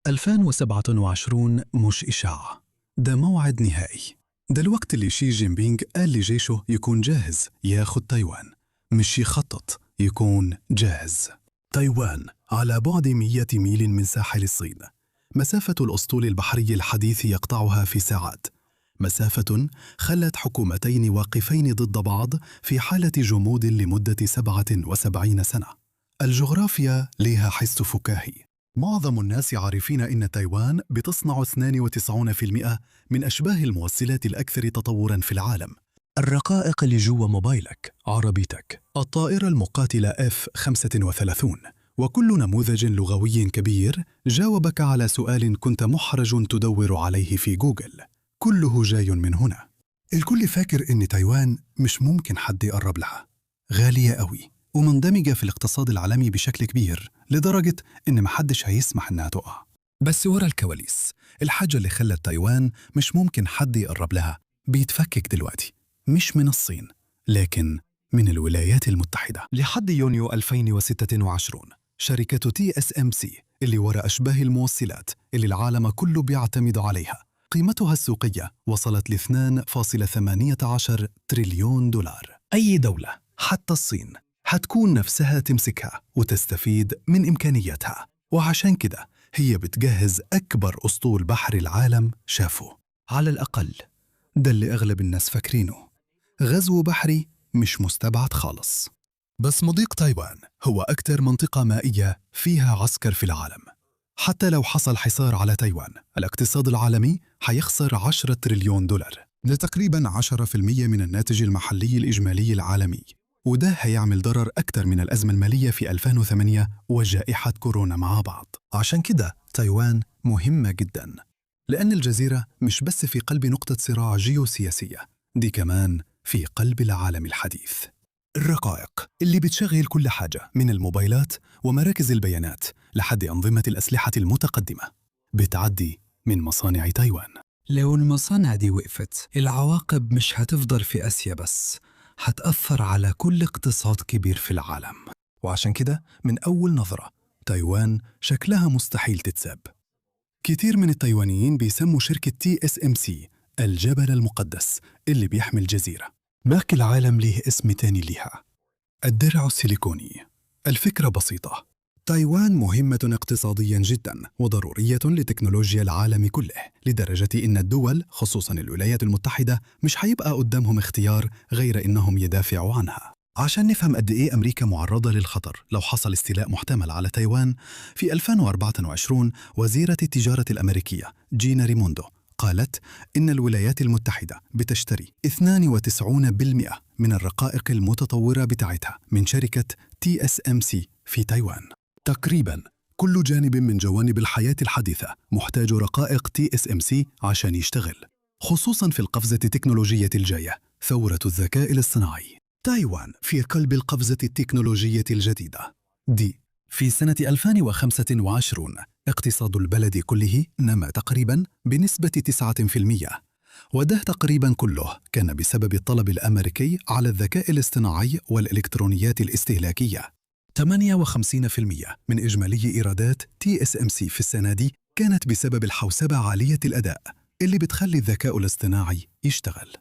2027 مش إشاعة، ده موعد نهائي. ده الوقت اللي شي جين بينغ قال لجيشه يكون جاهز ياخد تايوان، مش يخطط، يكون جاهز. تايوان على بعد 100 ميل من ساحل الصين، مسافة الأسطول البحري الحديث يقطعها في ساعات، مسافة خلت حكومتين واقفين ضد بعض في حالة جمود لمدة 77 سنة. الجغرافيا ليها حس فكاهي. معظم الناس عارفين إن تايوان بتصنع 92% من أشباه الموصلات الأكثر تطوراً في العالم. الرقائق اللي جوا موبايلك، عربيتك، الطائرة المقاتلة F-35، وكل نموذج لغوي كبير جاوبك على سؤال كنت محرج تدور عليه في جوجل، كله جاي من هنا. الكل فاكر إن تايوان مش ممكن حد يقرب لها، غالية قوي ومندمجة في الاقتصاد العالمي بشكل كبير لدرجة إن محدش هيسمح إنها تقع. بس ورا الكواليس الحاجة اللي خلت تايوان مش ممكن حد يقرب لها بيتفكك دلوقتي، مش من الصين لكن من الولايات المتحدة. لحد يونيو 2026 شركة TSMC اللي ورا أشباه الموصلات اللي العالم كله بيعتمد عليها، قيمتها السوقية وصلت ل 2.18 تريليون دولار. أي دولة حتى الصين هتكون نفسها تمسكها وتستفيد من إمكانياتها، وعشان كده هي بتجهز أكبر أسطول بحري العالم شافه، على الأقل ده اللي أغلب الناس فاكرينه. غزو بحري مش مستبعد خالص. بس مضيق تايوان هو أكثر منطقة مائية فيها عسكر في العالم. حتى لو حصل حصار على تايوان، الاقتصاد العالمي حيخسر 10 تريليون دولار، ده تقريباً 10% من الناتج المحلي الإجمالي العالمي، وده هيعمل ضرر أكثر من الأزمة المالية في 2008 وجائحة كورونا مع بعض. عشان كده تايوان مهمة جداً، لأن الجزيرة مش بس في قلب نقطة صراع جيوسياسية، دي كمان في قلب العالم الحديث. الرقائق اللي بتشغل كل حاجة من الموبايلات ومراكز البيانات لحد أنظمة الأسلحة المتقدمة بتعدي من مصانع تايوان. لو المصانع دي وقفت، العواقب مش هتفضل في آسيا بس، هتأثر على كل اقتصاد كبير في العالم. وعشان كده من أول نظرة تايوان شكلها مستحيل تتساب. كتير من التايوانيين بيسموا شركة TSMC الجبل المقدس اللي بيحمي الجزيرة. باقي العالم ليه اسم تاني ليها، الدرع السيليكوني. الفكرة بسيطة، تايوان مهمة اقتصاديا جدا وضرورية لتكنولوجيا العالم كله، لدرجة إن الدول خصوصا الولايات المتحدة مش هيبقى قدامهم اختيار غير إنهم يدافعوا عنها. عشان نفهم قد إيه أمريكا معرضة للخطر لو حصل استيلاء محتمل على تايوان، في 2024 وزيرة التجارة الأمريكية جينا ريموندو قالت إن الولايات المتحدة بتشتري 92% من الرقائق المتطورة بتاعتها من شركة TSMC في تايوان. تقريباً كل جانب من جوانب الحياة الحديثة محتاج رقائق TSMC عشان يشتغل، خصوصاً في القفزة التكنولوجية الجاية، ثورة الذكاء الاصطناعي. تايوان في قلب القفزة التكنولوجية الجديدة دي. في سنة 2025 اقتصاد البلد كله نما تقريباً بنسبة 9%، وده تقريباً كله كان بسبب الطلب الأمريكي على الذكاء الاصطناعي والإلكترونيات الاستهلاكية. 58% من إجمالي إيرادات TSMC في السنة دي كانت بسبب الحوسبة عالية الأداء اللي بتخلي الذكاء الاصطناعي يشتغل.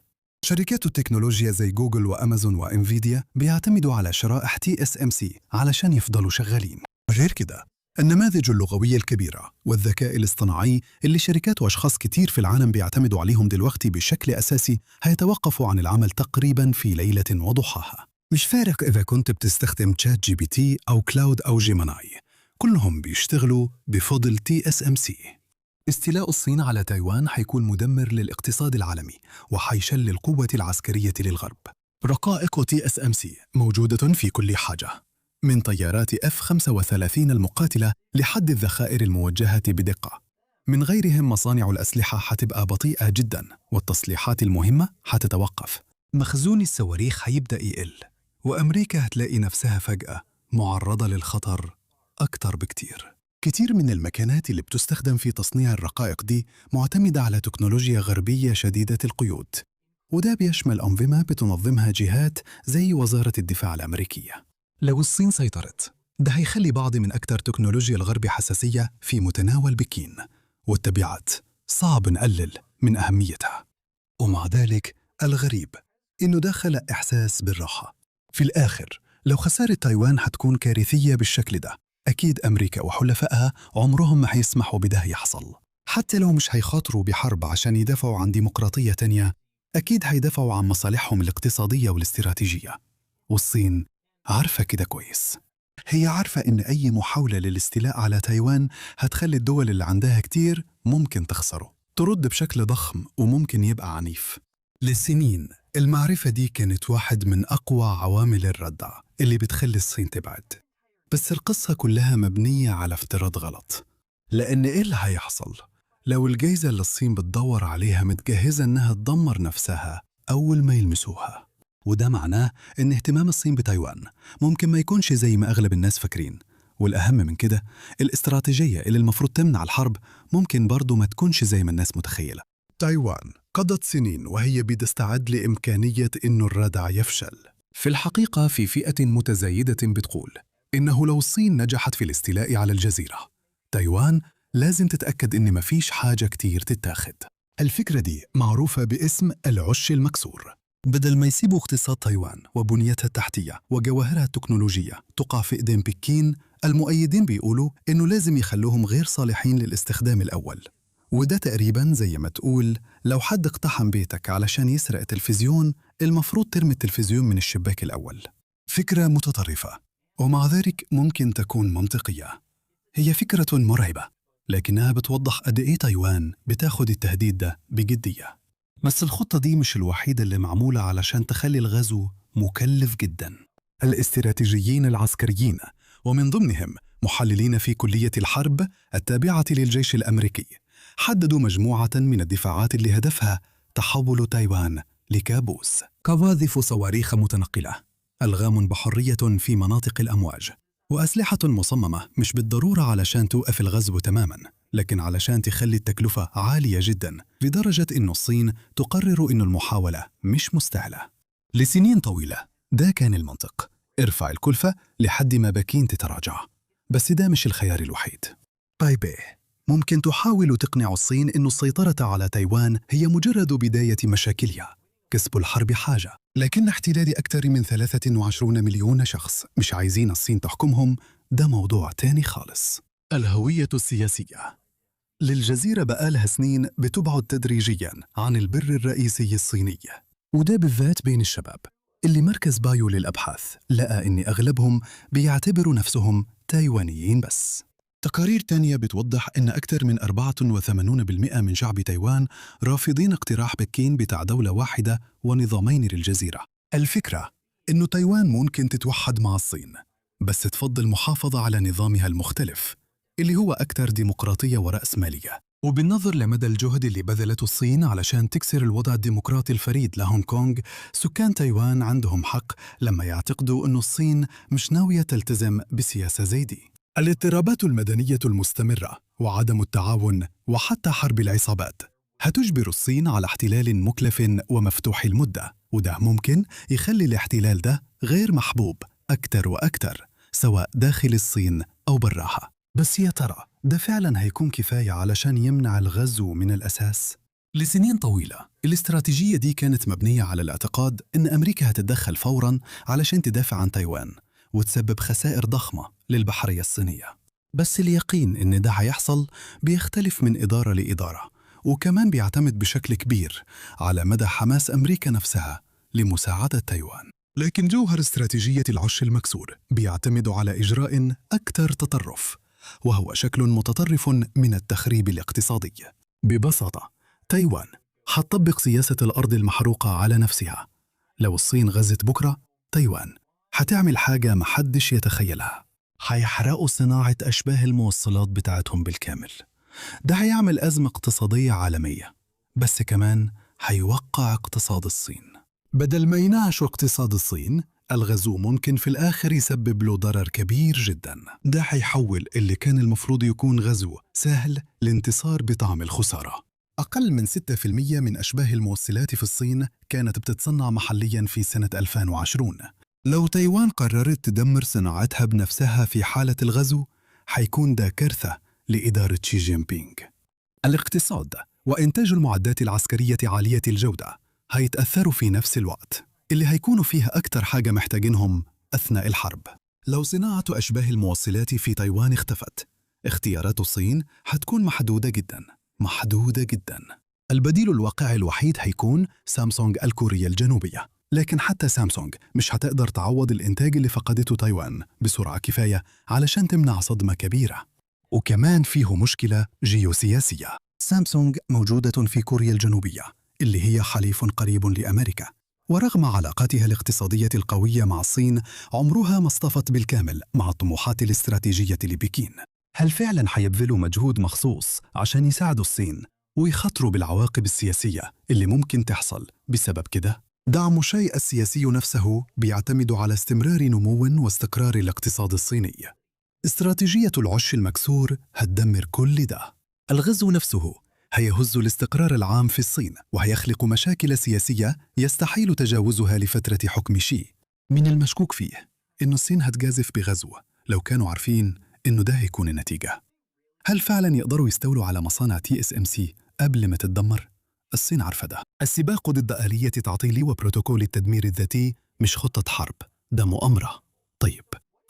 شركات التكنولوجيا زي جوجل وأمازون وإنفيديا بيعتمدوا على شرائح TSMC علشان يفضلوا شغالين. غير كده النماذج اللغوية الكبيرة والذكاء الاصطناعي اللي شركات وأشخاص كتير في العالم بيعتمدوا عليهم دلوقتي بشكل أساسي هيتوقفوا عن العمل تقريبا في ليلة وضحاها. مش فارق إذا كنت بتستخدم ChatGPT أو Claude أو Gemini، كلهم بيشتغلوا بفضل TSMC. استيلاء الصين على تايوان حيكون مدمر للاقتصاد العالمي وحيشل القوة العسكرية للغرب. رقائق TSMC موجودة في كل حاجة، من طيارات F-35 المقاتلة لحد الذخائر الموجهة بدقة. من غيرهم مصانع الأسلحة حتبقى بطيئة جدا والتصليحات المهمة حتتوقف. مخزون الصواريخ هيبدأ يقل، وأمريكا هتلاقي نفسها فجأة معرضة للخطر أكتر بكتير. كتير من المكانات اللي بتستخدم في تصنيع الرقائق دي معتمدة على تكنولوجيا غربية شديدة القيود، وده بيشمل أنظمة بتنظمها جهات زي وزارة الدفاع الأمريكية. لو الصين سيطرت، ده هيخلي بعض من أكثر تكنولوجيا الغرب حساسية في متناول بكين، والتبعات صعب نقلل من أهميتها. ومع ذلك الغريب إنه ده خلق إحساس بالراحة. في الآخر لو خسارة تايوان هتكون كارثية بالشكل ده، أكيد أمريكا وحلفائها عمرهم ما هيسمحوا بده يحصل. حتى لو مش هيخاطروا بحرب عشان يدافعوا عن ديمقراطية تانية، أكيد هيدافعوا عن مصالحهم الاقتصادية والاستراتيجية. والصين عارفة كده كويس. هي عارفة إن أي محاولة للاستيلاء على تايوان هتخلي الدول اللي عندها كتير ممكن تخسره، ترد بشكل ضخم وممكن يبقى عنيف. لسنين المعرفة دي كانت واحد من أقوى عوامل الردع اللي بتخلي الصين تبعد. بس القصة كلها مبنية على افتراض غلط. لأن إيه اللي هيحصل لو الجايزة اللي الصين بتدور عليها متجهزة إنها تدمر نفسها أول ما يلمسوها؟ وده معناه إن اهتمام الصين بتايوان ممكن ما يكونش زي ما أغلب الناس فاكرين. والأهم من كده، الاستراتيجية اللي المفروض تمنع الحرب ممكن برضو ما تكونش زي ما الناس متخيلة. تايوان قضت سنين وهي بتستعد لإمكانية إنه الردع يفشل. في الحقيقة في فئة متزايدة بتقول إنه لو الصين نجحت في الاستيلاء على الجزيرة، تايوان لازم تتأكد إن مفيش حاجة كتير تتاخد. الفكرة دي معروفة باسم العش المكسور. بدل ما يسيبوا اقتصاد تايوان وبنيتها التحتية وجواهرها التكنولوجية تقع في إيدين بكين، المؤيدين بيقولوا إنه لازم يخلوهم غير صالحين للاستخدام الأول. وده تقريباً زي ما تقول لو حد اقتحم بيتك علشان يسرق تلفزيون، المفروض ترمي التلفزيون من الشباك الأول. فكرة متطرفة، ومع ذلك ممكن تكون منطقية. هي فكرة مرعبة، لكنها بتوضح قد إيه تايوان بتاخد التهديد ده بجدية. بس الخطة دي مش الوحيدة اللي معمولة علشان تخلي الغزو مكلف جدا. الاستراتيجيين العسكريين، ومن ضمنهم محللين في كلية الحرب التابعة للجيش الأمريكي، حددوا مجموعة من الدفاعات اللي هدفها تحول تايوان لكابوس. قواذف صواريخ متنقلة، ألغام بحرية في مناطق الأمواج، وأسلحة مصممة مش بالضرورة علشان توقف الغزو تماما، لكن علشان تخلي التكلفة عالية جدا لدرجة إن الصين تقرر إن المحاولة مش مستاهلة. لسنين طويلة ده كان المنطق، ارفع الكلفة لحد ما بكين تتراجع. بس ده مش الخيار الوحيد. تايبيه ممكن تحاول تقنع الصين إن السيطرة على تايوان هي مجرد بداية مشاكلها، كسب الحرب حاجة، لكن احتلال أكثر من 23 مليون شخص مش عايزين الصين تحكمهم ده موضوع تاني خالص. الهوية السياسية للجزيرة بقالها سنين بتبعد تدريجياً عن البر الرئيسي الصيني، وده بالذات بين الشباب اللي مركز بايو للأبحاث لقى إن أغلبهم بيعتبروا نفسهم تايوانيين بس. تقارير تانية بتوضح إن أكثر من 84% من شعب تايوان رافضين اقتراح بكين بتاع دولة واحدة ونظامين للجزيرة. الفكرة إنه تايوان ممكن تتوحد مع الصين، بس تفضل المحافظة على نظامها المختلف اللي هو أكثر ديمقراطية ورأسمالية. وبالنظر لمدى الجهد اللي بذلته الصين علشان تكسر الوضع الديمقراطي الفريد لهونغ كونغ، سكان تايوان عندهم حق لما يعتقدوا أن الصين مش ناوية تلتزم بسياسة زي دي. الاضطرابات المدنية المستمرة وعدم التعاون وحتى حرب العصابات هتجبر الصين على احتلال مكلف ومفتوح المدة، وده ممكن يخلي الاحتلال ده غير محبوب أكتر وأكتر سواء داخل الصين أو براها. بس يا ترى ده فعلا هيكون كفاية علشان يمنع الغزو من الأساس؟ لسنين طويلة الاستراتيجية دي كانت مبنية على الاعتقاد إن أمريكا هتتدخل فورا علشان تدافع عن تايوان وتسبب خسائر ضخمة للبحرية الصينية. بس اليقين إن ده هيحصل بيختلف من إدارة لإدارة، وكمان بيعتمد بشكل كبير على مدى حماس أمريكا نفسها لمساعدة تايوان. لكن جوهر استراتيجية العش المكسور بيعتمد على إجراء أكثر تطرف، وهو شكل متطرف من التخريب الاقتصادي. ببساطة تايوان هتطبق سياسة الأرض المحروقة على نفسها. لو الصين غزت بكرة، تايوان هتعمل حاجة محدش يتخيلها، هيحرقوا صناعة أشباه الموصلات بتاعتهم بالكامل. ده هيعمل أزمة اقتصادية عالمية، بس كمان هيوقع اقتصاد الصين. بدل ما ينعشوا اقتصاد الصين، الغزو ممكن في الآخر يسبب له ضرر كبير جدا. ده هيحول اللي كان المفروض يكون غزو سهل لانتصار بطعم الخسارة. أقل من 6% من أشباه الموصلات في الصين كانت بتتصنع محليا في سنة 2020. لو تايوان قررت تدمر صناعتها بنفسها في حالة الغزو، هيكون ده كارثة لإدارة شي جين بينغ. الاقتصاد وإنتاج المعدات العسكرية عالية الجودة هيتأثروا في نفس الوقت اللي هيكونوا فيه أكتر حاجة محتاجينهم أثناء الحرب. لو صناعة أشباه الموصلات في تايوان اختفت، اختيارات الصين هتكون محدودة جدا، محدودة جدا. البديل الواقعي الوحيد هيكون سامسونج الكورية الجنوبية، لكن حتى سامسونج مش هتقدر تعوض الإنتاج اللي فقدته تايوان بسرعة كفاية علشان تمنع صدمة كبيرة. وكمان فيه مشكلة جيوسياسية. سامسونج موجودة في كوريا الجنوبية اللي هي حليف قريب لأمريكا، ورغم علاقاتها الاقتصادية القوية مع الصين عمرها ما اصطفت بالكامل مع الطموحات الاستراتيجية لبكين. هل فعلا هيبذلوا مجهود مخصوص عشان يساعدوا الصين ويخاطروا بالعواقب السياسية اللي ممكن تحصل بسبب كده؟ دعم شيء السياسي نفسه بيعتمد على استمرار نمو واستقرار الاقتصاد الصيني. استراتيجية العش المكسور هتدمر كل ده. الغزو نفسه هيهز الاستقرار العام في الصين وهيخلق مشاكل سياسية يستحيل تجاوزها لفترة حكم شي. من المشكوك فيه إن الصين هتجازف بغزو لو كانوا عارفين إنه ده هيكون النتيجة. هل فعلا يقدروا يستولوا على مصانع TSMC قبل ما تتدمر؟ الصين عارفة ده. السباق ضد آلية تعطيل وبروتوكول التدمير الذاتي مش خطة حرب، ده مؤامرة. طيب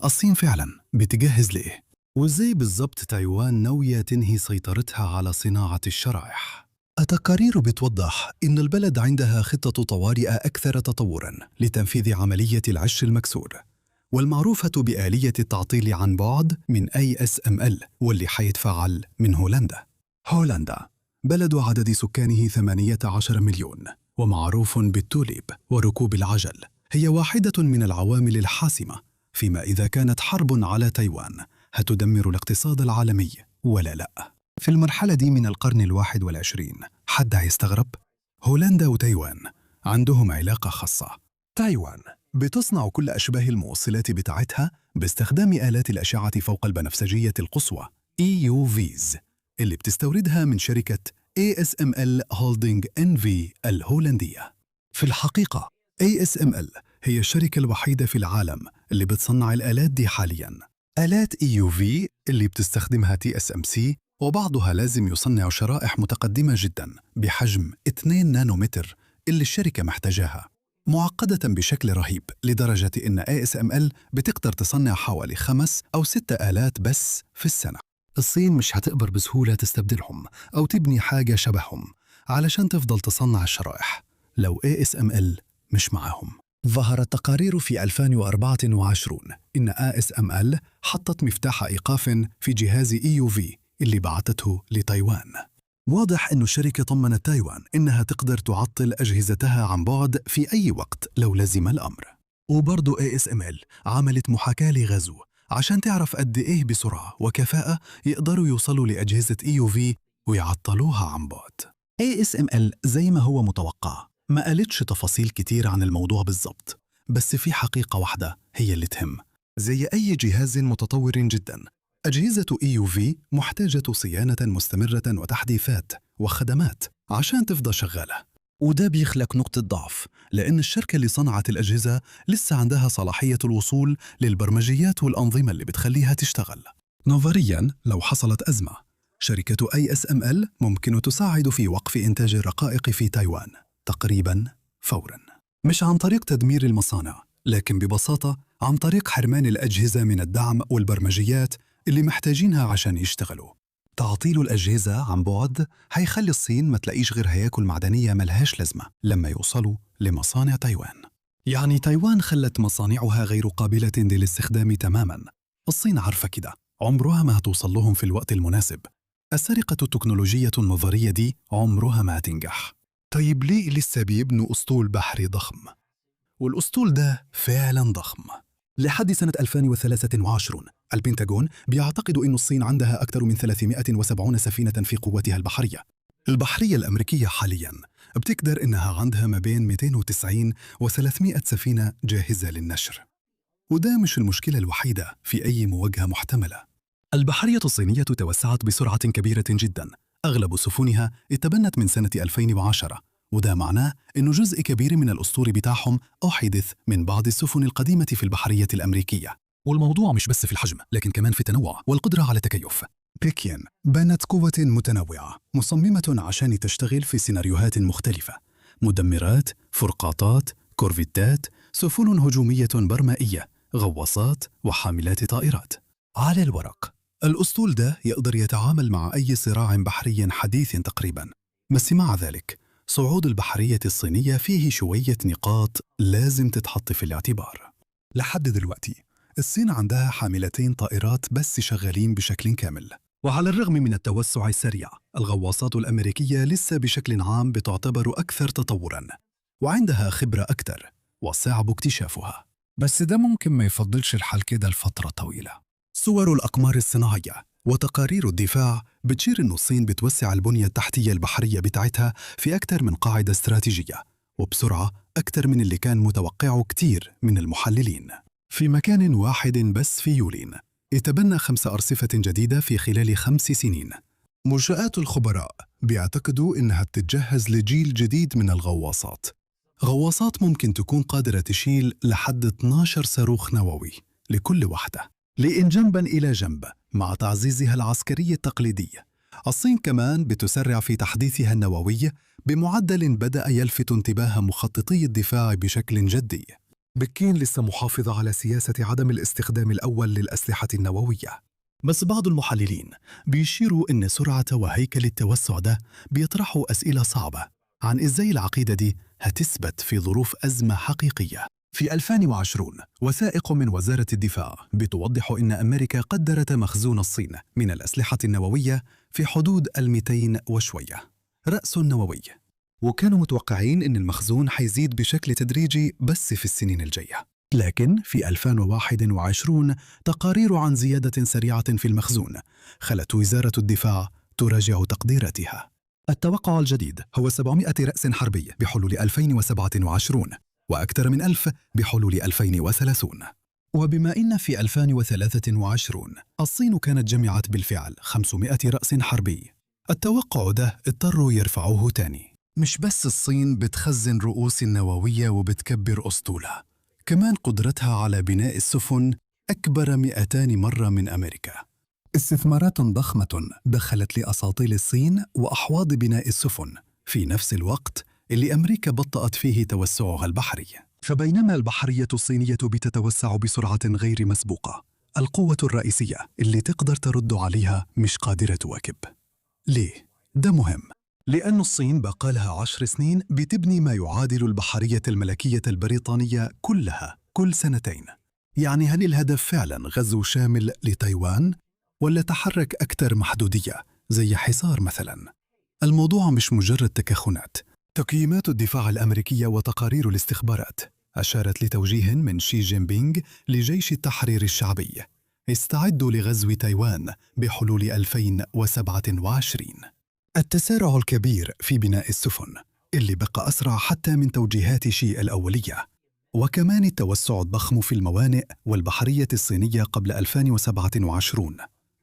الصين فعلا بتجهز لإيه؟ وإزاي بالضبط تايوان ناوية تنهي سيطرتها على صناعة الشرائح؟ التقارير بتوضح إن البلد عندها خطة طوارئ أكثر تطوراً لتنفيذ عملية العش المكسور، والمعروفة بآلية التعطيل عن بعد من ASML، واللي حيتفعل من هولندا. هولندا بلد عدد سكانه 18 مليون، ومعروف بالتوليب وركوب العجل، هي واحدة من العوامل الحاسمة فيما إذا كانت حرب على تايوان هتدمر الاقتصاد العالمي ولا لا. في المرحلة دي من القرن 21 حد هيستغرب؟ هولندا وتايوان عندهم علاقة خاصة. تايوان بتصنع كل أشباه الموصلات بتاعتها باستخدام آلات الأشعة فوق البنفسجية القصوى EUVs اللي بتستوردها من شركة ASML Holding NV الهولندية. في الحقيقة ASML هي الشركة الوحيدة في العالم اللي بتصنع الآلات دي حالياً. آلات EUV اللي بتستخدمها TSMC، وبعضها لازم يصنع شرائح متقدمة جداً بحجم 2 نانومتر اللي الشركة محتاجاها، معقدة بشكل رهيب لدرجة إن ASML بتقدر تصنع حوالي 5 أو 6 آلات بس في السنة. الصين مش هتقدر بسهولة تستبدلهم أو تبني حاجة شبههم علشان تفضل تصنع الشرائح لو ASML مش معاهم. ظهرت تقارير في 2024 إن ASML حطت مفتاح إيقاف في جهاز EUV اللي بعتته لتايوان. واضح إن الشركة طمنت تايوان إنها تقدر تعطل أجهزتها عن بعد في أي وقت لو لزم الأمر. وبرضو ASML عملت محاكاة لغزو عشان تعرف قد إيه بسرعة وكفاءة يقدروا يوصلوا لأجهزة EUV ويعطلوها عن بعد. ASML زي ما هو متوقع ما قالتش تفاصيل كتير عن الموضوع بالضبط، بس في حقيقة واحدة هي اللي تهم. زي أي جهاز متطور جدا، أجهزة EUV محتاجة صيانة مستمرة وتحديثات وخدمات عشان تفضل شغالة، وده بيخلق نقطة ضعف لأن الشركة اللي صنعت الأجهزة لسه عندها صلاحية الوصول للبرمجيات والأنظمة اللي بتخليها تشتغل. نظرياً لو حصلت أزمة، شركة ASML ممكن تساعد في وقف إنتاج الرقائق في تايوان تقريباً فوراً، مش عن طريق تدمير المصانع، لكن ببساطة عن طريق حرمان الأجهزة من الدعم والبرمجيات اللي محتاجينها عشان يشتغلوا. تعطيل الأجهزة عن بعد هيخلي الصين ما تلاقيش غير هياكل معدنية ملهاش لازمة لما يوصلوا لمصانع تايوان. يعني تايوان خلت مصانعها غير قابلة للاستخدام تماماً. الصين عارفة كده، عمرها ما هتوصل لهم في الوقت المناسب. السرقة التكنولوجية النظرية دي عمرها ما هتنجح. طيب ليه لسه بيبنوا أسطول بحري ضخم؟ والأسطول ده فعلاً ضخم. لحد سنة 2023 البنتاغون بيعتقد أن الصين عندها أكثر من 370 سفينة في قوتها البحرية. البحرية الأمريكية حالياً بتقدر أنها عندها ما بين 290 و 300 سفينة جاهزة للنشر. وده مش المشكلة الوحيدة في أي مواجهة محتملة. البحرية الصينية توسعت بسرعة كبيرة جداً، أغلب سفنها اتبنت من سنة 2010، وده معناه إنه جزء كبير من الأسطول بتاعهم أحدث من بعض السفن القديمة في البحرية الأمريكية. والموضوع مش بس في الحجم، لكن كمان في التنوع والقدرة على التكيف. بكين بنت قوة متنوعة مصممة عشان تشتغل في سيناريوهات مختلفة: مدمرات، فرقاطات، كورفيتات، سفن هجومية برمائية، غواصات، وحاملات طائرات. على الورق الأسطول ده يقدر يتعامل مع أي صراع بحري حديث تقريبا، بس مع ذلك صعود البحرية الصينية فيه شوية نقاط لازم تتحط في الاعتبار. لحد دلوقتي الصين عندها حاملتين طائرات بس شغالين بشكل كامل، وعلى الرغم من التوسع السريع الغواصات الأمريكية لسه بشكل عام بتعتبر أكثر تطوراً وعندها خبرة أكثر وصعب اكتشافها. بس ده ممكن ما يفضلش الحال كده لفترة طويلة. صور الأقمار الصناعية وتقارير الدفاع بتشير إنه الصين بتوسع البنية التحتية البحرية بتاعتها في أكثر من قاعدة استراتيجية، وبسرعة أكثر من اللي كان متوقعه كتير من المحللين. في مكان واحد بس في يولين اتبنى 5 أرصفة جديدة في خلال 5 سنين. منشآت الخبراء بيعتقدوا إنها بتتجهز لجيل جديد من الغواصات، غواصات ممكن تكون قادرة تشيل لحد 12 صاروخ نووي لكل واحدة. لإن جنبا إلى جنب مع تعزيزها العسكري التقليدي، الصين كمان بتسرع في تحديثها النووي بمعدل بدأ يلفت انتباه مخططي الدفاع بشكل جدي. بكين لسه محافظة على سياسة عدم الاستخدام الأول للأسلحة النووية، بس بعض المحللين بيشيروا إن سرعة وهيكل التوسع ده بيطرحوا أسئلة صعبة عن إزاي العقيدة دي هتثبت في ظروف أزمة حقيقية. في 2020 وثائق من وزارة الدفاع بتوضح إن أمريكا قدرت مخزون الصين من الأسلحة النووية في حدود 200 وشوية رأس نووي، وكانوا متوقعين إن المخزون حيزيد بشكل تدريجي بس في السنين الجاية. لكن في 2021 تقارير عن زيادة سريعة في المخزون خلت وزارة الدفاع تراجع تقديراتها. التوقع الجديد هو 700 رأس حربي بحلول 2027 وأكثر من 1000 بحلول 2030. وبما إن في 2023 الصين كانت جمعت بالفعل 500 رأس حربي، التوقع ده اضطروا يرفعوه تاني. مش بس الصين بتخزن رؤوس النووية وبتكبر أسطولها، كمان قدرتها على بناء السفن أكبر 200 مرة من أمريكا. استثمارات ضخمة دخلت لأساطيل الصين وأحواض بناء السفن في نفس الوقت اللي أمريكا بطأت فيه توسعها البحري. فبينما البحرية الصينية بتتوسع بسرعة غير مسبوقة، القوة الرئيسية اللي تقدر ترد عليها مش قادرة تواكب. ليه؟ ده مهم لأن الصين بقالها 10 سنين بتبني ما يعادل البحرية الملكية البريطانية كلها كل 2 سنين. يعني هل الهدف فعلا غزو شامل لتايوان ولا تحرك أكثر محدودية زي حصار مثلا؟ الموضوع مش مجرد تكهنات. تقييمات الدفاع الأمريكية وتقارير الاستخبارات أشارت لتوجيه من شي جين بينغ لجيش التحرير الشعبي: استعدوا لغزو تايوان بحلول 2027. التسارع الكبير في بناء السفن اللي بقى أسرع حتى من توجيهات شي الأولية، وكمان التوسع الضخم في الموانئ والبحرية الصينية قبل 2027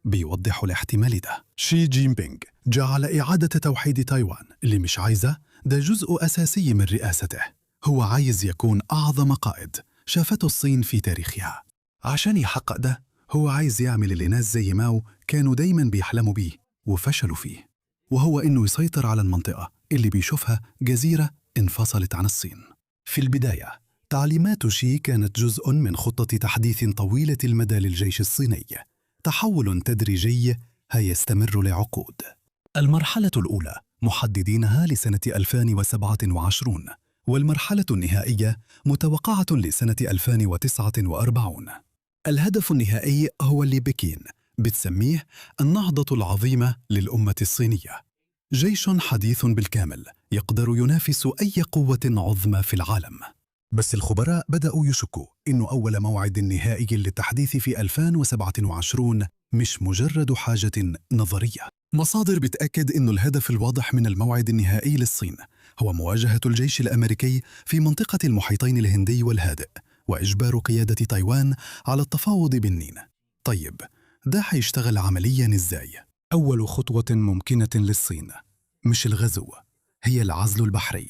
بيوضح الاحتمال ده. شي جين بينغ جعل إعادة توحيد تايوان اللي مش عايزة ده جزء أساسي من رئاسته. هو عايز يكون أعظم قائد شافته الصين في تاريخها. عشان يحقق ده هو عايز يعمل اللي ناس زي ماو كانوا دايما بيحلموا بيه وفشلوا فيه، وهو إنه يسيطر على المنطقة اللي بيشوفها جزيرة انفصلت عن الصين. في البداية تعليمات شي كانت جزء من خطة تحديث طويلة المدى للجيش الصيني، تحول تدريجي هيستمر لعقود. المرحلة الأولى محددينها لسنة 2027، والمرحلة النهائية متوقعة لسنة 2049. الهدف النهائي هو اللي بكين بتسميه النهضة العظيمة للأمة الصينية، جيش حديث بالكامل يقدر ينافس أي قوة عظمى في العالم. بس الخبراء بدأوا يشكوا إنه أول موعد نهائي للتحديث في 2027 مش مجرد حاجة نظرية. مصادر بتأكد إنه الهدف الواضح من الموعد النهائي للصين هو مواجهة الجيش الأمريكي في منطقة المحيطين الهندي والهادئ وإجبار قيادة تايوان على التفاوض بالنين. طيب ده حيشتغل عملياً إزاي؟ أول خطوة ممكنة للصين مش الغزو، هي العزل البحري.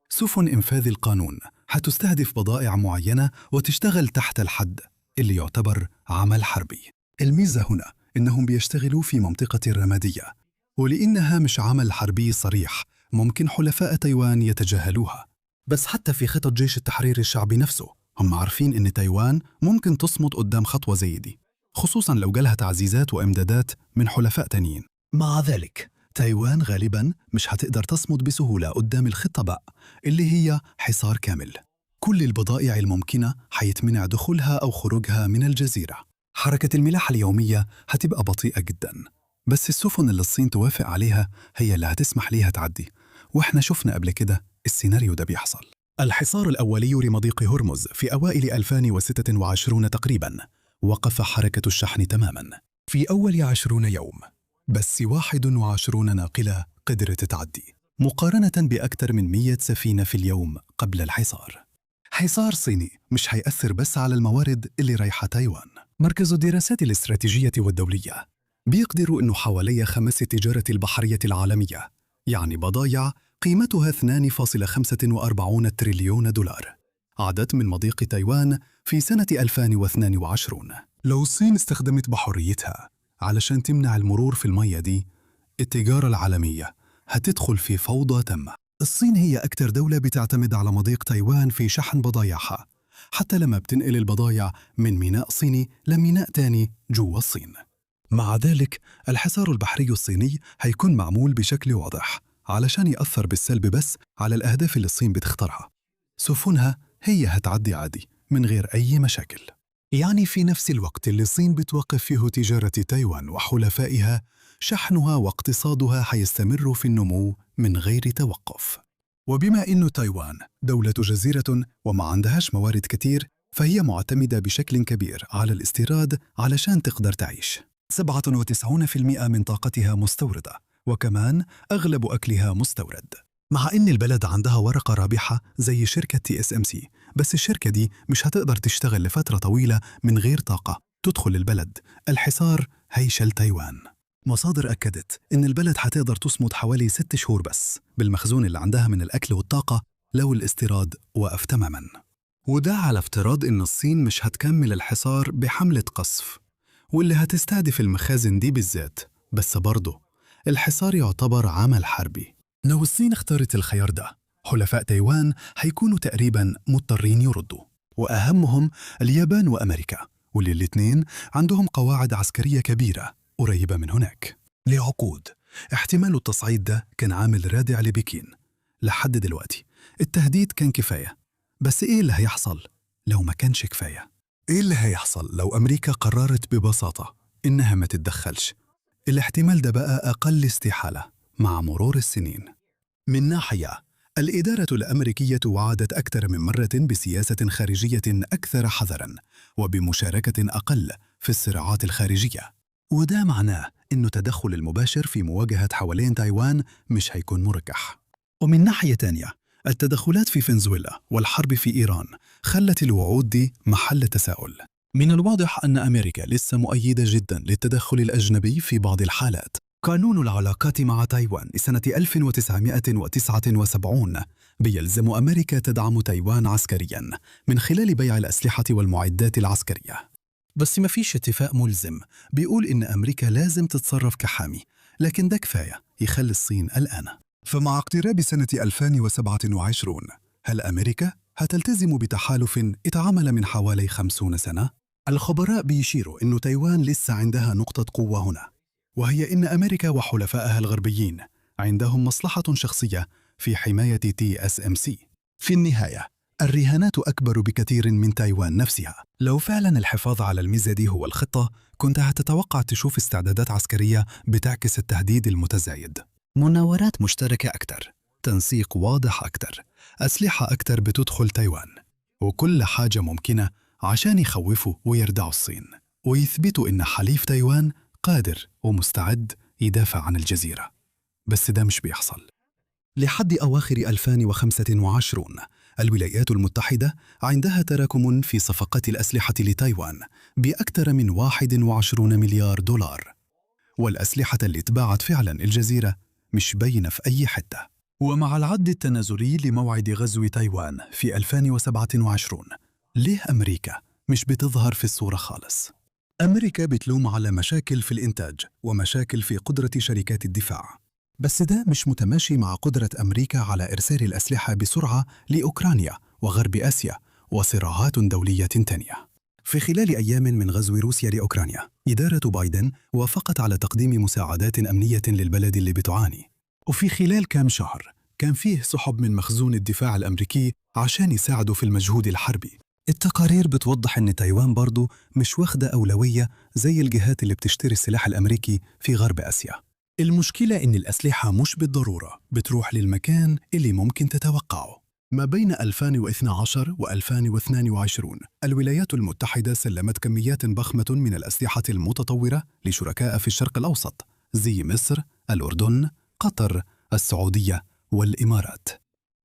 سفن إنفاذ القانون هتستهدف بضائع معينة وتشتغل تحت الحد اللي يعتبر عمل حربي. الميزة هنا إنهم بيشتغلوا في منطقة الرمادية، ولإنها مش عمل حربي صريح ممكن حلفاء تايوان يتجاهلوها. بس حتى في خطط جيش التحرير الشعبي نفسه هم عارفين إن تايوان ممكن تصمد قدام خطوة زي دي، خصوصا لو جالها تعزيزات وإمدادات من حلفاء تانيين. مع ذلك تايوان غالبا مش هتقدر تصمد بسهولة قدام الخطة بقى اللي هي حصار كامل. كل البضائع الممكنة هيتمنع دخولها أو خروجها من الجزيرة. حركة الملاحة اليومية هتبقى بطيئة جدا، بس السفن اللي الصين توافق عليها هي اللي هتسمح ليها تعدي، واحنا شفنا قبل كده السيناريو ده بيحصل. الحصار الأولي لمضيق هرمز في أوائل 2026 تقريبا وقف حركة الشحن تماما. في أول 20 يوم بس 21 ناقلة قدرت تعدي، مقارنة بأكثر من 100 سفينة في اليوم قبل الحصار. حصار صيني مش هيأثر بس على الموارد اللي رايحة تايوان. مركز الدراسات الاستراتيجية والدولية بيقدروا أنه حوالي 5 التجارة البحرية العالمية، يعني بضايع قيمتها 2.45 تريليون دولار، عادت من مضيق تايوان في سنة 2022. لو الصين استخدمت بحريتها علشان تمنع المرور في المية دي، التجارة العالمية هتدخل في فوضى تامة. الصين هي أكثر دولة بتعتمد على مضيق تايوان في شحن بضايعها، حتى لما بتنقل البضايع من ميناء صيني لميناء تاني جوا الصين. مع ذلك الحصار البحري الصيني هيكون معمول بشكل واضح علشان يأثر بالسلب بس على الأهداف اللي الصين بتختارها. سفنها هي هتعدي عادي من غير أي مشاكل. يعني في نفس الوقت اللي الصين بتوقف فيه تجارة تايوان وحلفائها، شحنها واقتصادها هيستمر في النمو من غير توقف. وبما إنه تايوان دولة جزيرة وما عندهاش موارد كتير، فهي معتمدة بشكل كبير على الاستيراد علشان تقدر تعيش. 97% من طاقتها مستوردة، وكمان أغلب أكلها مستورد. مع إن البلد عندها ورقة رابحة زي شركة TSMC، بس الشركة دي مش هتقدر تشتغل لفترة طويلة من غير طاقة تدخل البلد. الحصار هيشل تايوان. مصادر أكدت إن البلد هتقدر تصمد حوالي 6 شهور بس بالمخزون اللي عندها من الأكل والطاقة لو الاستيراد وقف تماما. وده على افتراض إن الصين مش هتكمل الحصار بحملة قصف واللي هتستهدف المخازن دي بالذات، بس برضه الحصار يعتبر عمل حربي. لو الصين اختارت الخيار ده، حلفاء تايوان هيكونوا تقريبا مضطرين يردوا، وأهمهم اليابان وأمريكا، واللي الاثنين عندهم قواعد عسكرية كبيرة قريبة من هناك. لعقود احتمال التصعيد ده كان عامل رادع لبكين. لحد دلوقتي التهديد كان كفاية، بس إيه اللي هيحصل لو ما كانش كفاية؟ إيه اللي هيحصل لو أمريكا قررت ببساطة إنها ما تتدخلش؟ الاحتمال ده بقى أقل استحالة مع مرور السنين. من ناحية، الإدارة الأمريكية وعدت أكثر من مرة بسياسة خارجية أكثر حذراً وبمشاركة أقل في الصراعات الخارجية، وده معناه إنه التدخل المباشر في مواجهة حوالين تايوان مش هيكون مرجح. ومن ناحية تانية، التدخلات في فنزويلا والحرب في إيران خلت الوعود دي محل تساؤل. من الواضح أن أمريكا لسه مؤيدة جدا للتدخل الأجنبي في بعض الحالات. قانون العلاقات مع تايوان لسنة 1979 بيلزم أمريكا تدعم تايوان عسكريا من خلال بيع الأسلحة والمعدات العسكرية. بس ما فيش اتفاق ملزم بيقول إن أمريكا لازم تتصرف كحامي، لكن ده كفاية يخلي الصين قلقانة. فمع اقتراب سنة 2027، هل أمريكا هتلتزم بتحالف اتعمل من حوالي 50 سنة؟ الخبراء بيشيروا إنه تايوان لسه عندها نقطة قوة هنا، وهي إن أمريكا وحلفائها الغربيين عندهم مصلحة شخصية في حماية TSMC. في النهاية الرهانات أكبر بكثير من تايوان نفسها. لو فعلا الحفاظ على الميزة دي هو الخطة، كنت هتتوقع تشوف استعدادات عسكرية بتعكس التهديد المتزايد، مناورات مشتركة أكثر، تنسيق واضح أكثر، أسلحة أكثر بتدخل تايوان، وكل حاجة ممكنة عشان يخوفوا ويردعوا الصين ويثبتوا إن حليف تايوان قادر ومستعد يدافع عن الجزيرة. بس ده مش بيحصل. لحد أواخر 2025 الولايات المتحدة عندها تراكم في صفقات الأسلحة لتايوان بأكثر من 21 مليار دولار، والأسلحة اللي اتباعت فعلا الجزيرة مش باينة في أي حتة. ومع العد التنازلي لموعد غزو تايوان في 2027، ليه أمريكا مش بتظهر في الصورة خالص؟ أمريكا بتلوم على مشاكل في الإنتاج ومشاكل في قدرة شركات الدفاع، بس ده مش متماشي مع قدرة أمريكا على إرسال الأسلحة بسرعة لأوكرانيا وغرب آسيا وصراعات دولية تانية. في خلال أيام من غزو روسيا لأوكرانيا، إدارة بايدن وافقت على تقديم مساعدات أمنية للبلد اللي بتعاني. وفي خلال كام شهر كان فيه سحب من مخزون الدفاع الأمريكي عشان يساعدوا في المجهود الحربي. التقارير بتوضح إن تايوان برضو مش واخدة أولوية زي الجهات اللي بتشتري السلاح الأمريكي في غرب آسيا. المشكلة إن الأسلحة مش بالضرورة بتروح للمكان اللي ممكن تتوقعه. ما بين 2012 و 2022 الولايات المتحدة سلمت كميات ضخمة من الأسلحة المتطورة لشركاء في الشرق الأوسط زي مصر، الأردن، قطر، السعودية والإمارات.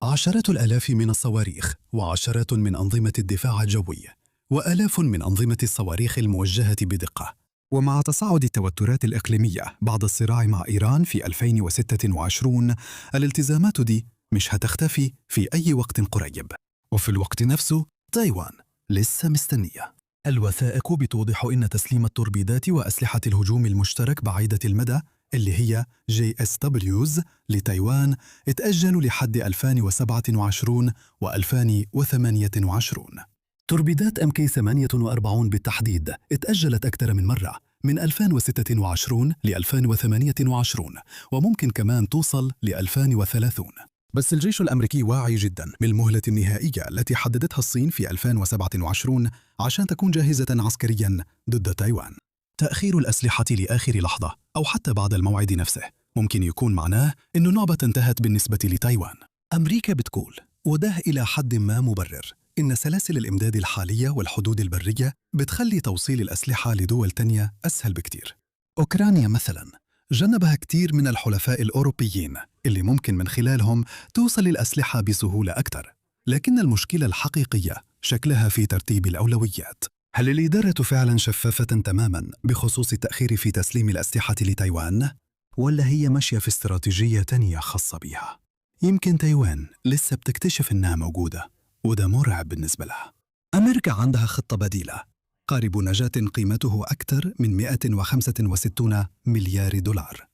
عشرات الآلاف من الصواريخ وعشرات من أنظمة الدفاع الجوي وآلاف من أنظمة الصواريخ الموجهة بدقة. ومع تصاعد التوترات الإقليمية بعد الصراع مع إيران في 2026، الالتزامات دي مش هتختفي في أي وقت قريب. وفي الوقت نفسه تايوان لسه مستنية. الوثائق بتوضح إن تسليم التوربيدات وأسلحة الهجوم المشترك بعيدة المدى اللي هي JSWs لتايوان اتأجلوا لحد 2027 و2028. توربيدات MK48 بالتحديد اتأجلت أكثر من مرة من 2026 ل 2028، وممكن كمان توصل ل 2030. بس الجيش الأمريكي واعي جدا بالمهلة النهائية التي حددتها الصين في 2027 عشان تكون جاهزة عسكريا ضد تايوان. تأخير الأسلحة لآخر لحظة أو حتى بعد الموعد نفسه ممكن يكون معناه إن اللعبة انتهت بالنسبة لتايوان. أمريكا بتقول، وده إلى حد ما مبرر، إن سلاسل الإمداد الحالية والحدود البرية بتخلي توصيل الأسلحة لدول تانية أسهل بكتير. أوكرانيا مثلا جنبها كتير من الحلفاء الأوروبيين اللي ممكن من خلالهم توصل الأسلحة بسهولة أكتر، لكن المشكلة الحقيقية شكلها في ترتيب الأولويات. هل الإدارة فعلا شفافة تماما بخصوص التأخير في تسليم الأسلحة لتايوان؟ ولا هي ماشية في استراتيجية تانية خاصة بيها؟ يمكن تايوان لسه بتكتشف إنها موجودة، وده مرعب بالنسبة لها. أمريكا عندها خطة بديلة، قارب نجاة قيمته أكثر من 165 مليار دولار،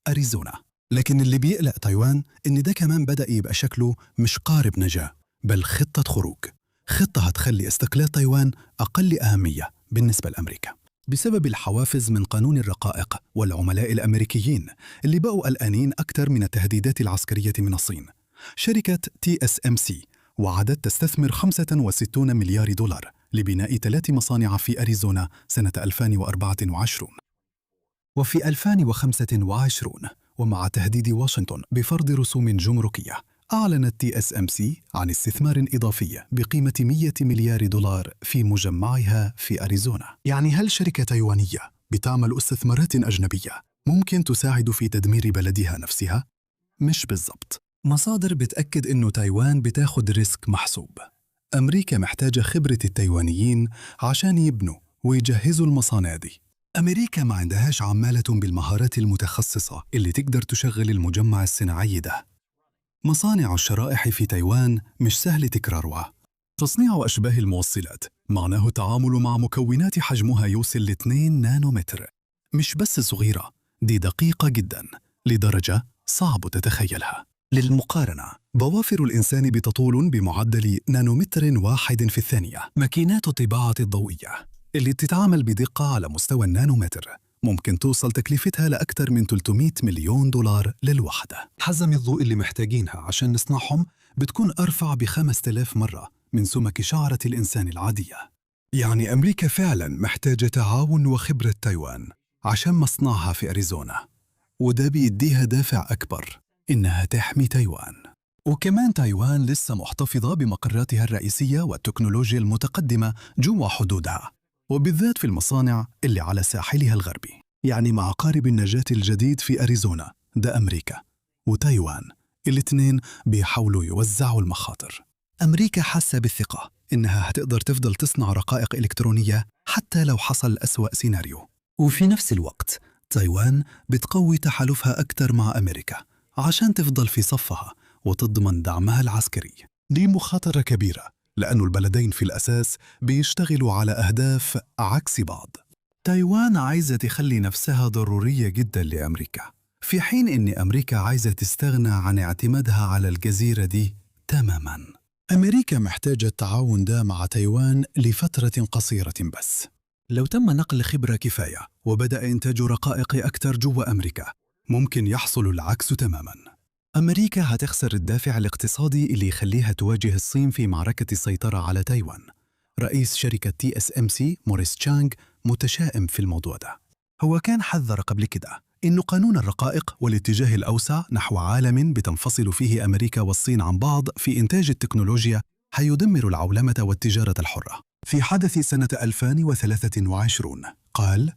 أريزونا. لكن اللي بيقلق تايوان إن ده كمان بدأ يبقى شكله مش قارب نجاة، بل خطة خروج، خطة هتخلي استقلال تايوان أقل أهمية بالنسبة لأمريكا، بسبب الحوافز من قانون الرقائق والعملاء الأمريكيين اللي بقوا قلقانين أكثر من التهديدات العسكرية من الصين. شركة TSMC وعدت تستثمر 65 مليار دولار لبناء 3 مصانع في أريزونا سنة 2024. وفي 2025 ومع تهديد واشنطن بفرض رسوم جمركية، أعلنت TSMC عن استثمار إضافي بقيمة 100 مليار دولار في مجمعها في أريزونا. يعني هل شركة تايوانية بتعمل استثمارات أجنبية ممكن تساعد في تدمير بلدها نفسها؟ مش بالضبط. مصادر بتأكد إنه تايوان بتاخد risk محسوب. أمريكا محتاجة خبرة التايوانيين عشان يبنوا ويجهزوا المصانع دي. أمريكا ما عندهاش عمالة بالمهارات المتخصصة اللي تقدر تشغل المجمع الصناعي ده. مصانع الشرائح في تايوان مش سهل تكرارها. تصنيع أشباه الموصلات معناه التعامل مع مكونات حجمها يوصل ل 2 نانومتر. مش بس صغيرة، دي دقيقة جدا لدرجة صعب تتخيلها. للمقارنة، ضوافر الإنسان بتطول بمعدل نانومتر واحد في الثانية. ماكينات الطباعة الضوئية اللي بتتعامل بدقة على مستوى النانومتر ممكن توصل تكلفتها لأكثر من 300 مليون دولار للوحدة. حزم الضوء اللي محتاجينها عشان نصنعهم بتكون أرفع ب 5000 مرة من سمك شعرة الإنسان العادية. يعني أمريكا فعلا محتاجة تعاون وخبرة تايوان عشان مصنعها في أريزونا، وده بيديها دافع أكبر إنها تحمي تايوان. وكمان تايوان لسه محتفظة بمقراتها الرئيسية والتكنولوجيا المتقدمة جوا حدودها، وبالذات في المصانع اللي على ساحلها الغربي. يعني مع قارب النجاة الجديد في أريزونا ده أمريكا وتايوان الاثنين بيحاولوا يوزعوا المخاطر. أمريكا حاسة بالثقة إنها هتقدر تفضل تصنع رقائق إلكترونية حتى لو حصل أسوأ سيناريو. وفي نفس الوقت تايوان بتقوي تحالفها أكثر مع أمريكا عشان تفضل في صفها وتضمن دعمها العسكري. دي مخاطرة كبيرة، لأن البلدين في الأساس بيشتغلوا على أهداف عكس بعض. تايوان عايزة تخلي نفسها ضرورية جدا لأمريكا، في حين إن أمريكا عايزة تستغنى عن اعتمادها على الجزيرة دي تماما. أمريكا محتاجة التعاون ده مع تايوان لفترة قصيرة بس. لو تم نقل خبرة كفاية وبدأ إنتاج رقائق أكثر جوا أمريكا، ممكن يحصل العكس تماما. أمريكا هتخسر الدافع الاقتصادي اللي يخليها تواجه الصين في معركة السيطرة على تايوان. رئيس شركة TSMC موريس تشانغ متشائم في الموضوع ده. هو كان حذر قبل كده إنه قانون الرقائق والاتجاه الأوسع نحو عالم بتنفصل فيه أمريكا والصين عن بعض في إنتاج التكنولوجيا هيدمر العولمة والتجارة الحرة. في حدث سنة 2023 قال: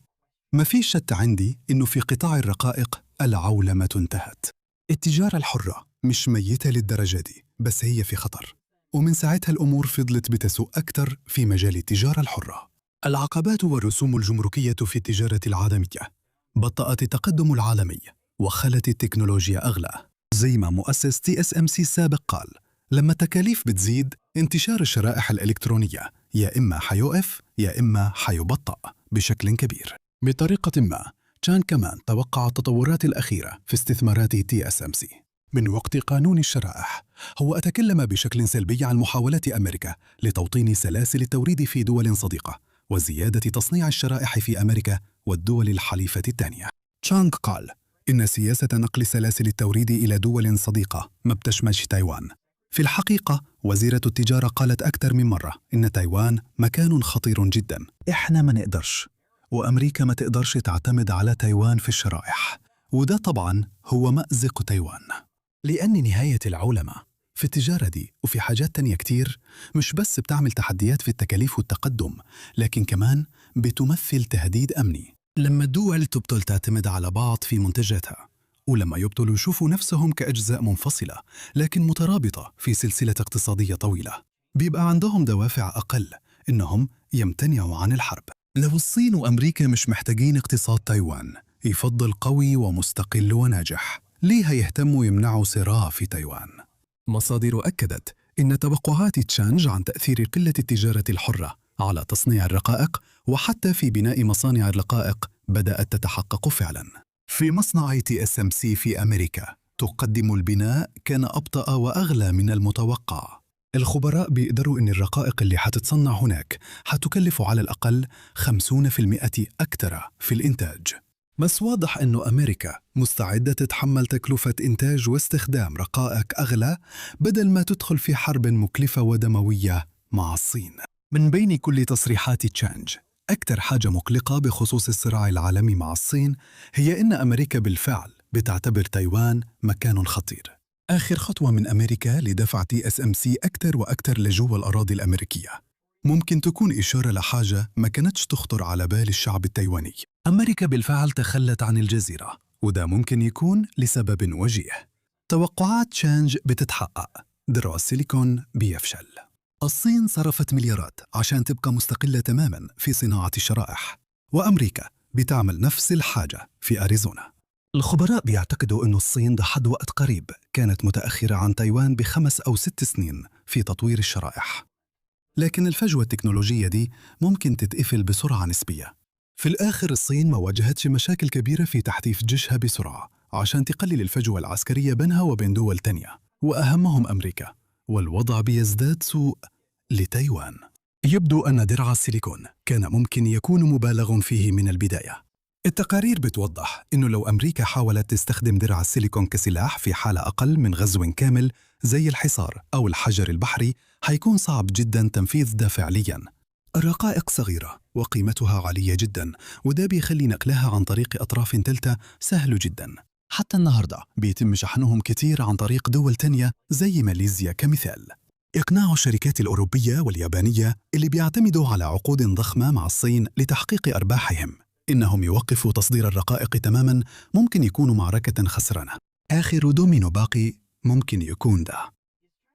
ما في شك عندي إنه في قطاع الرقائق العولمة انتهت. التجارة الحرة مش ميتة للدرجة دي، بس هي في خطر. ومن ساعتها الأمور فضلت بتسوء أكتر في مجال التجارة الحرة. العقبات والرسوم الجمركية في التجارة العالمية بطأت التقدم العالمي وخلت التكنولوجيا أغلى. زي ما مؤسس TSMC السابق قال، لما التكاليف بتزيد انتشار الشرائح الإلكترونية يا إما حيوقف يا إما حيبطأ بشكل كبير. بطريقة ما تشان كمان توقع التطورات الأخيرة في استثمارات TSMC. من وقت قانون الشرائح هو أتكلم بشكل سلبي عن محاولات أمريكا لتوطين سلاسل التوريد في دول صديقة وزيادة تصنيع الشرائح في أمريكا والدول الحليفة الثانية. تشانغ قال إن سياسة نقل سلاسل التوريد إلى دول صديقة ما بتشملش تايوان. في الحقيقة وزيرة التجارة قالت أكثر من مرة إن تايوان مكان خطير جدا، إحنا ما نقدرش وأمريكا ما تقدرش تعتمد على تايوان في الشرائح، وده طبعا هو مأزق تايوان. لأن نهاية العولمة في التجارة دي وفي حاجات تانية كتير مش بس بتعمل تحديات في التكاليف والتقدم، لكن كمان بتمثل تهديد أمني. لما الدول تبطل تعتمد على بعض في منتجاتها، ولما يبطلوا يشوفوا نفسهم كأجزاء منفصلة لكن مترابطة في سلسلة اقتصادية طويلة، بيبقى عندهم دوافع أقل إنهم يمتنعوا عن الحرب. لو الصين وأمريكا مش محتاجين اقتصاد تايوان يفضل قوي ومستقل وناجح، ليه هيهتموا يمنعوا صراع في تايوان؟ مصادر أكدت إن توقعات تشانج عن تأثير قلة التجارة الحرة على تصنيع الرقائق وحتى في بناء مصانع الرقائق بدأت تتحقق فعلا. في مصنع TSMC في أمريكا تقدم البناء كان أبطأ وأغلى من المتوقع. الخبراء بيقدروا إن الرقائق اللي حتتصنع هناك حتكلف على الأقل 50% أكثر في الإنتاج. بس واضح إنه أمريكا مستعدة تتحمل تكلفة إنتاج واستخدام رقائق أغلى بدل ما تدخل في حرب مكلفة ودموية مع الصين. من بين كل تصريحات تشانج، أكثر حاجة مقلقة بخصوص الصراع العالمي مع الصين هي إن أمريكا بالفعل بتعتبر تايوان مكان خطير. آخر خطوة من أمريكا لدفع TSMC أكثر وأكثر لجوه الأراضي الأمريكية ممكن تكون إشارة لحاجة ما كانتش تخطر على بال الشعب التايواني. أمريكا بالفعل تخلت عن الجزيرة، وده ممكن يكون لسبب وجيه. توقعات تشانج بتتحقق، درع السيليكون بيفشل. الصين صرفت مليارات عشان تبقى مستقلة تماما في صناعة الشرائح، وأمريكا بتعمل نفس الحاجة في أريزونا. الخبراء بيعتقدوا أن الصين لحد وقت قريب كانت متأخرة عن تايوان ب5 أو 6 سنين في تطوير الشرائح، لكن الفجوة التكنولوجية دي ممكن تتقفل بسرعة نسبية. في الآخر الصين ما واجهتش مشاكل كبيرة في تحديث جيشها بسرعة عشان تقلل الفجوة العسكرية بينها وبين دول تانية، وأهمهم أمريكا، والوضع بيزداد سوء لتايوان. يبدو أن درع السيليكون كان ممكن يكون مبالغ فيه من البداية. التقارير بتوضح إنه لو أمريكا حاولت تستخدم درع السيليكون كسلاح في حالة أقل من غزو كامل زي الحصار أو الحجر البحري، هيكون صعب جدا تنفيذ ده فعليا. الرقائق صغيرة وقيمتها عالية جدا، وده بيخلي نقلها عن طريق أطراف ثالثة سهل جدا. حتى النهاردة بيتم شحنهم كتير عن طريق دول تانية زي ماليزيا كمثال. إقناع الشركات الأوروبية واليابانية اللي بيعتمدوا على عقود ضخمة مع الصين لتحقيق أرباحهم إنهم يوقفوا تصدير الرقائق تماما ممكن يكون معركة خسرانة. آخر دومينو باقي ممكن يكون ده.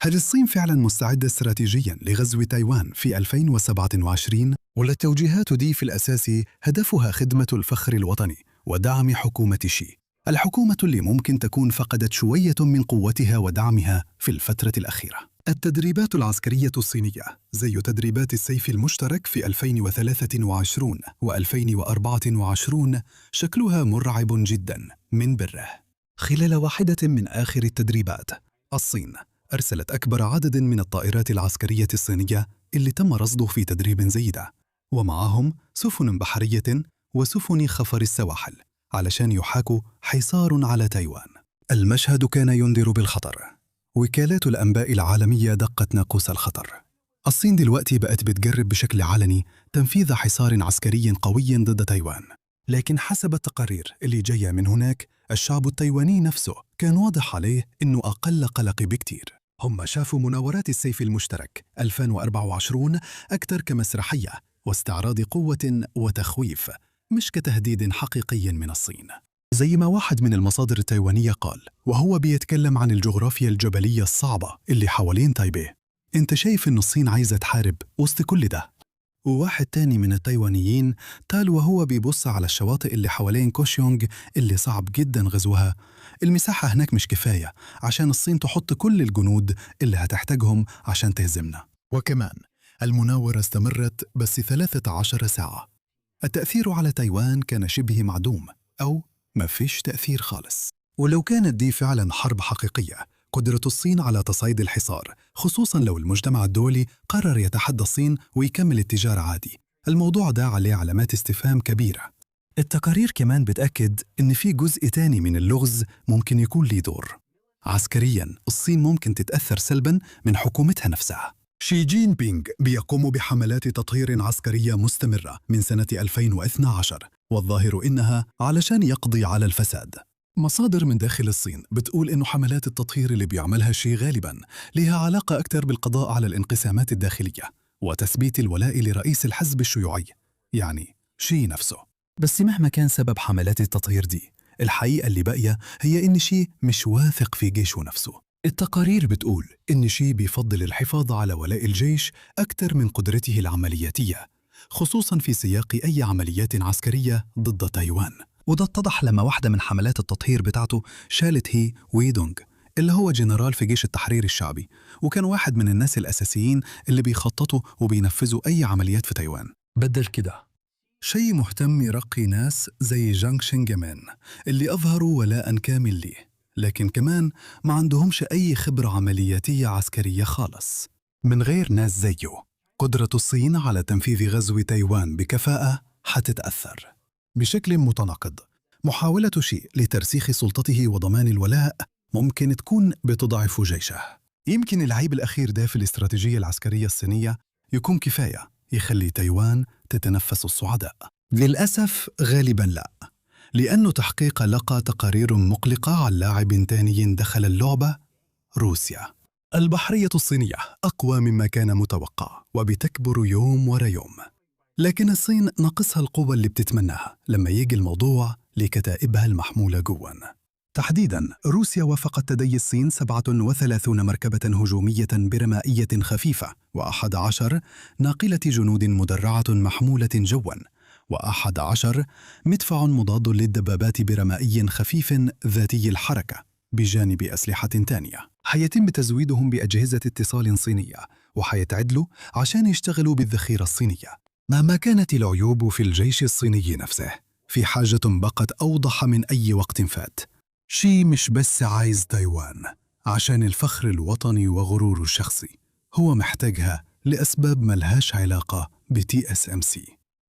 هل الصين فعلا مستعدة استراتيجيا لغزو تايوان في 2027؟ ولا التوجيهات دي في الأساس هدفها خدمة الفخر الوطني ودعم حكومة شي؟ الحكومة اللي ممكن تكون فقدت شوية من قوتها ودعمها في الفترة الأخيرة. التدريبات العسكرية الصينية زي تدريبات السيف المشترك في 2023 و2024 شكلها مرعب جدا من بره. خلال واحدة من آخر التدريبات، الصين أرسلت أكبر عدد من الطائرات العسكرية الصينية اللي تم رصده في تدريب زي ده، ومعاهم سفن بحرية وسفن خفر السواحل علشان يحاكوا حصار على تايوان. المشهد كان ينذر بالخطر. وكالات الأنباء العالمية دقت ناقوس الخطر. الصين دلوقتي بقت بتجرب بشكل علني تنفيذ حصار عسكري قوي ضد تايوان، لكن حسب التقارير اللي جاية من هناك، الشعب التايواني نفسه كان واضح عليه إنه أقل قلق بكتير. هم شافوا مناورات السيف المشترك 2024 أكثر كمسرحية واستعراض قوة وتخويف، مش كتهديد حقيقي من الصين. زي ما واحد من المصادر التايوانية قال وهو بيتكلم عن الجغرافيا الجبلية الصعبة اللي حوالين تايبيه: انت شايف ان الصين عايزة تحارب وسط كل ده؟ وواحد تاني من التايوانيين قال وهو بيبص على الشواطئ اللي حوالين كوشيونغ اللي صعب جدا غزوها: المساحة هناك مش كفاية عشان الصين تحط كل الجنود اللي هتحتاجهم عشان تهزمنا. وكمان المناورة استمرت بس 13 ساعة. التأثير على تايوان كان شبه معدوم أو ما فيش تأثير خالص. ولو كانت دي فعلا حرب حقيقية، قدرة الصين على تصعيد الحصار، خصوصا لو المجتمع الدولي قرر يتحدى الصين ويكمل التجارة عادي، الموضوع ده عليه علامات استفهام كبيرة. التقارير كمان بتأكد إن في جزء تاني من اللغز ممكن يكون ليه دور. عسكريا الصين ممكن تتأثر سلبا من حكومتها نفسها. شي جين بينغ بيقوم بحملات تطهير عسكرية مستمرة من سنة 2012، والظاهر إنها علشان يقضي على الفساد. مصادر من داخل الصين بتقول إنه حملات التطهير اللي بيعملها شي غالباً لها علاقة أكثر بالقضاء على الانقسامات الداخلية وتثبيت الولاء لرئيس الحزب الشيوعي، يعني شي نفسه. بس مهما كان سبب حملات التطهير دي، الحقيقة اللي باقية هي إن شي مش واثق في جيشه نفسه. التقارير بتقول إن شي بيفضل الحفاظ على ولاء الجيش أكثر من قدرته العملياتية، خصوصاً في سياق أي عمليات عسكرية ضد تايوان. وده اتضح لما واحدة من حملات التطهير بتاعته شالت هي ويدونغ، اللي هو جنرال في جيش التحرير الشعبي، وكان واحد من الناس الأساسيين اللي بيخططوا وبينفذوا أي عمليات في تايوان. بدل كده شي مهتم يرقي ناس زي جانغ شينجمان اللي أظهروا ولاء كامل ليه، لكن كمان ما عندهمش أي خبرة عملياتية عسكرية خالص. من غير ناس زيه، قدرة الصين على تنفيذ غزو تايوان بكفاءة حتتأثر بشكل متناقض. محاولة شي لترسيخ سلطته وضمان الولاء ممكن تكون بتضعف جيشه. يمكن العيب الأخير ده في الاستراتيجية العسكرية الصينية يكون كفاية يخلي تايوان تتنفس الصعداء. للأسف غالباً لا، لأنه تحقيق لقى تقارير مقلقة عن لاعب تاني دخل اللعبة: روسيا. البحرية الصينية أقوى مما كان متوقع وبتكبر يوم ورا يوم، لكن الصين ناقصها القوة اللي بتتمناها لما يجي الموضوع لكتائبها المحمولة جواً. تحديداً روسيا وافقت تدي الصين 37 مركبة هجومية برمائية خفيفة، و11 ناقلة جنود مدرعة محمولة جواً، و11 مدفع مضاد للدبابات برمائي خفيف ذاتي الحركة، بجانب أسلحة تانية. حيتم تزويدهم بأجهزة اتصال صينية وحيتعدلوا عشان يشتغلوا بالذخيرة الصينية. مهما كانت العيوب في الجيش الصيني نفسه، في حاجة بقت أوضح من أي وقت فات. شي مش بس عايز تايوان عشان الفخر الوطني وغروره الشخصي، هو محتاجها لأسباب ملهاش علاقة ب TSMC.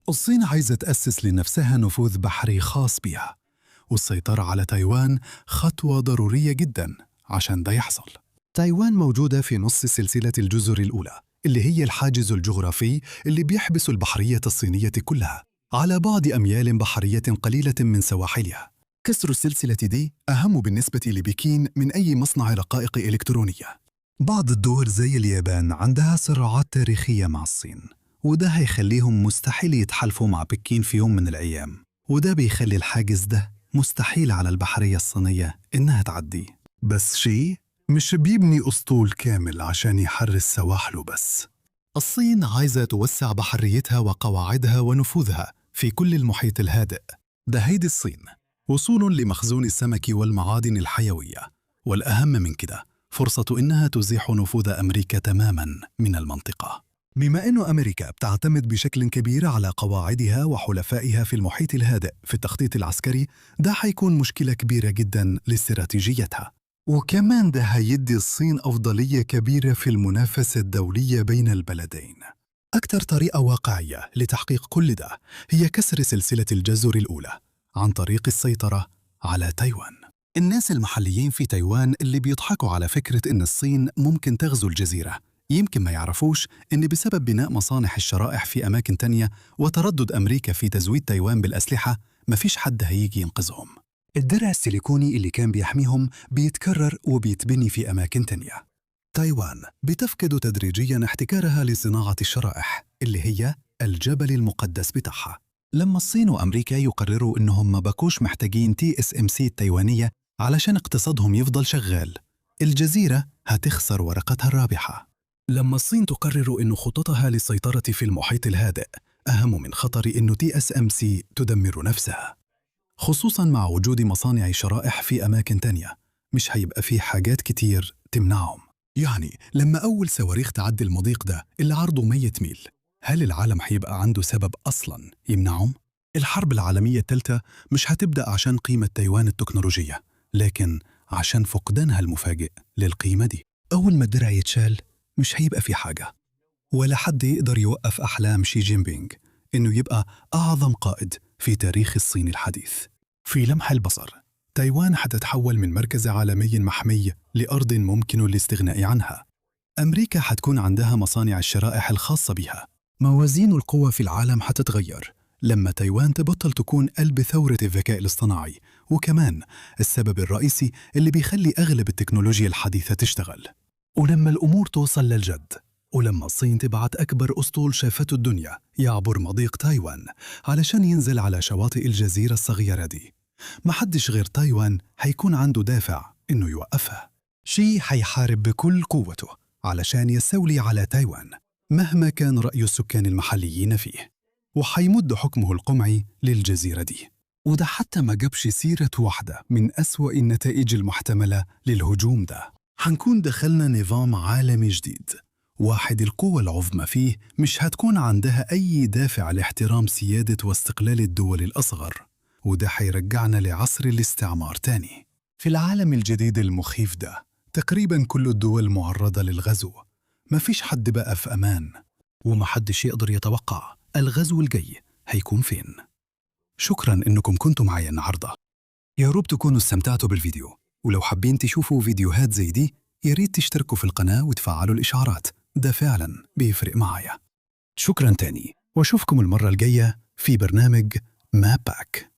الصين عايزة تأسس لنفسها نفوذ بحري خاص بيها، والسيطرة على تايوان خطوة ضرورية جدا عشان ده يحصل. تايوان موجودة في نص سلسلة الجزر الأولى، اللي هي الحاجز الجغرافي اللي بيحبس البحرية الصينية كلها على بعد أميال بحرية قليلة من سواحلها. كسر السلسلة دي أهم بالنسبة لبكين من أي مصنع رقائق إلكترونية. بعض الدول زي اليابان عندها صراعات تاريخية مع الصين، وده هيخليهم مستحيل يتحالفوا مع بكين في يوم من الأيام، وده بيخلي الحاجز ده مستحيل على البحرية الصينية إنها تعدي. بس شي مش بيبني أسطول كامل عشان يحرس سواحله بس. الصين عايزة توسع بحريتها وقواعدها ونفوذها في كل المحيط الهادئ. ده هيدي الصين وصول لمخزون السمك والمعادن الحيوية، والأهم من كده فرصة إنها تزيح نفوذ أمريكا تماماً من المنطقة. بما أن أمريكا بتعتمد بشكل كبير على قواعدها وحلفائها في المحيط الهادئ في التخطيط العسكري، ده حيكون مشكلة كبيرة جداً لاستراتيجيتها. وكمان ده هيدي الصين أفضلية كبيرة في المنافسة الدولية بين البلدين. أكثر طريقة واقعية لتحقيق كل ده هي كسر سلسلة الجزر الأولى عن طريق السيطرة على تايوان. الناس المحليين في تايوان اللي بيضحكوا على فكرة إن الصين ممكن تغزو الجزيرة يمكن ما يعرفوش إن بسبب بناء مصانع الشرائح في أماكن تانية وتردد أمريكا في تزويد تايوان بالأسلحة، مفيش حد هيجي ينقذهم. الدرع السيليكوني اللي كان بيحميهم بيتكرر وبيتبني في أماكن تانية. تايوان بتفقد تدريجياً احتكارها لصناعة الشرائح اللي هي الجبل المقدس بتاعها. لما الصين وأمريكا يقرروا إنهم ما بقوش محتاجين TSMC التايوانية علشان اقتصادهم يفضل شغال، الجزيرة هتخسر ورقتها الرابحة. لما الصين تقرر إن خططها للسيطرة في المحيط الهادئ أهم من خطر إن TSMC تدمر نفسها، خصوصاً مع وجود مصانع شرائح في أماكن تانية، مش هيبقى في حاجات كتير تمنعهم. يعني لما أول صواريخ تعدي المضيق ده اللي عرضه 100 ميل، هل العالم هيبقى عنده سبب أصلاً يمنعهم؟ الحرب العالمية الثالثة مش هتبدأ عشان قيمة تايوان التكنولوجية، لكن عشان فقدانها المفاجئ للقيمة دي. أول ما الدرع يتشال مش هيبقى في حاجة، ولا حد يقدر يوقف أحلام شي جين بينغ إنه يبقى أعظم قائد في تاريخ الصين الحديث. في لمح البصر تايوان حتتحول من مركز عالمي محمي لأرض ممكن الاستغناء عنها. أمريكا حتكون عندها مصانع الشرائح الخاصة بها. موازين القوى في العالم حتتغير لما تايوان تبطل تكون قلب ثورة الذكاء الاصطناعي، وكمان السبب الرئيسي اللي بيخلي أغلب التكنولوجيا الحديثة تشتغل. ولما الأمور توصل للجد، ولما الصين تبعت أكبر أسطول شافته الدنيا يعبر مضيق تايوان علشان ينزل على شواطئ الجزيرة الصغيرة دي، محدش غير تايوان هيكون عنده دافع إنه يوقفها. شي هيحارب بكل قوته علشان يستولي على تايوان مهما كان رأي السكان المحليين فيه، وحيمد حكمه القمعي للجزيرة دي. وده حتى ما جابش سيرة واحدة من أسوأ النتائج المحتملة للهجوم ده. حنكون دخلنا نظام عالمي جديد، واحد القوى العظمى فيه مش هتكون عندها أي دافع لاحترام سيادة واستقلال الدول الأصغر، وده حيرجعنا لعصر الاستعمار تاني. في العالم الجديد المخيف ده تقريبا كل الدول معرضة للغزو، مفيش حد بقى في أمان، ومحدش يقدر يتوقع الغزو الجاي هيكون فين. شكرا إنكم كنتوا معايا النهاردة، يا رب تكونوا استمتعتوا بالفيديو، ولو حابين تشوفوا فيديوهات زي دي يا ريت تشتركوا في القناة وتفعلوا الإشعارات، ده فعلا بيفرق معايا. شكرا تاني، واشوفكم المرة الجاية في برنامج ماباك.